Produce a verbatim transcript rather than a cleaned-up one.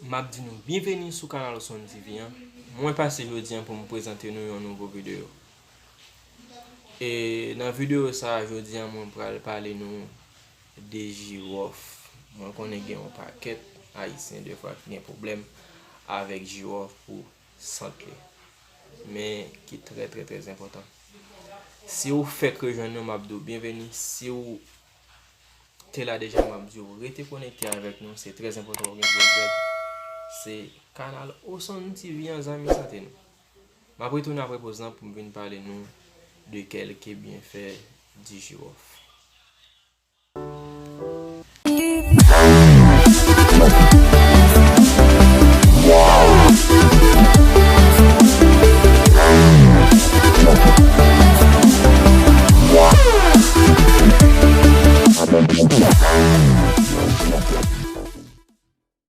M ap di nou byenveni sou kanal Osonn T V an. Mwen pase jodi an pou m prezante nou yon nouvo videyo. E nan videyo sa a, jodi an, mwen pral pale nou de jiwòf. Mwen konnen gen yon pakèt Ayisyen defwa ki gen pwoblèm avèk jiwòf pou sant li. Men ki trè, trè, trè enpòtan. Si w fèk rejwenn nou, m ap di w byenveni. Si w te la deja, m ap di w rete konekte avèk nou. Se trè enpòtan pou w gen pwogrè. Se kanal Osonn T V an, zanmi sante nou. M ap retounen apre poz lan pou m vin pale nou de kèlke byenfè di jiwòf.